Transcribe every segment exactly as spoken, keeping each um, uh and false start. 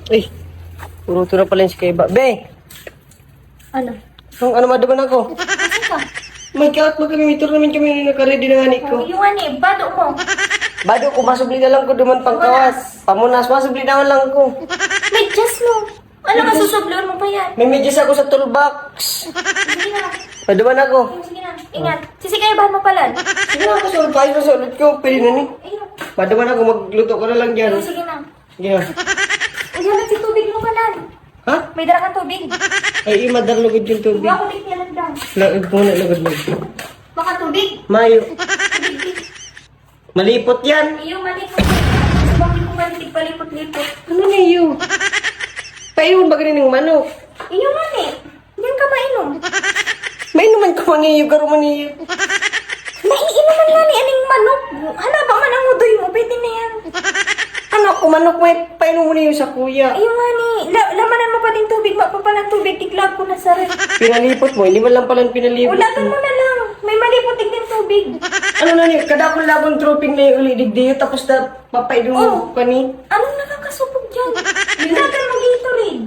Ay, puro to na pala yung si Kaiba. Be! Ano? Ang ano, maduman ako. Asa ka? May kaat ba kami? May tournament kami na nakaready na nga ni Oh, ko. yung nga ni, bado mo. Bado ko, masubli na lang ko duman pangkawas. Pamunas, masubli na lang ko. May just mo. Ano nga susublihan mo pa yan? May medyas ako sa toolbox. Sige na. Maduman ako. Sige na. Ingat. Sisi kayo ba mo palan? Sige na ako, surprise na sa ulit ko. Pwede na ni. Ayun. Maduman ako, magluto ko na lang dyan. Sige na. Sige na. Uy, halat si tubig mo palan. Ha? May dara kang tubig? Ay, imadar lugod yung tubig. Hindi ako dik niya lang dyan. Lagod ko na, lagod, lagod. Baka tubig. Mayo. Malipot yan. Iyo, malipot. Sabi ko, malipot, palipot-lipot. Ano na iyo? Painom ba ganin ng manok? Iyo nga ni. Diyan ka mainom. Mainuman ko man iyo, garo man iyo. Naiinuman nga ni aning manok. Hala, ba man ang udoy mo? Pwede na yan. Ano ako, manok, may painom mo na iyo sa kuya. Ayun nga ni. La lamanan mo pa din tubig. Mapapalang tubig. Tiklag ko na sa rin. Pinalipot mo, hindi man lang pala pinalipot. Ulagan mo na lang. May malipot din tubig. Ano na ni, kadakol labon troping na yung uli digdi, tapos na papainom mo Oh. pa ni. Anong nakakasubog dyan? Ulagan mo Gatorade.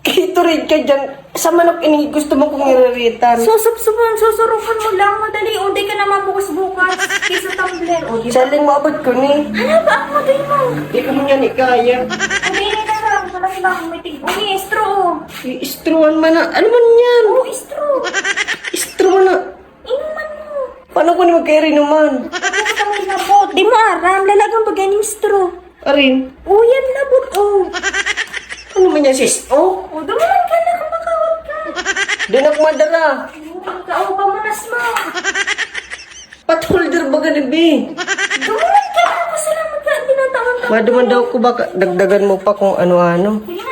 Gatorade ka dyan. Sa manok ini, gusto mo kong iriritan. Susupsupan, susurupon mo lang. Madali. O, di ka na mabukas-bukas. Kaysa tumbler. O, di ba? Saling maabot ko ni. Hala ba ang udoy mo? Di ko mo niya ni kaya. O, di na lang. Wala sila akong meeting. O, ni, straw. O. I-istruan man na. Ano man yan? O, straw. Istruan na. Inuman mo. Paano ko ni magkairinuman? Tapos ka may labot. Di mo aram. Lalagang bagay ng straw. Arin. O, yan labot. O. Ano man yan, sis? Oh, O, dumalan ka na. Kumakawat ka. Doon ako madara. Ka, o, pamunas mo. Pot holder ba gani, be? Dumalan ka na. Pasalamat ka. Tinatawan ka. Maduman daw ko, baka dagdagan mo pa kung ano-ano. Sige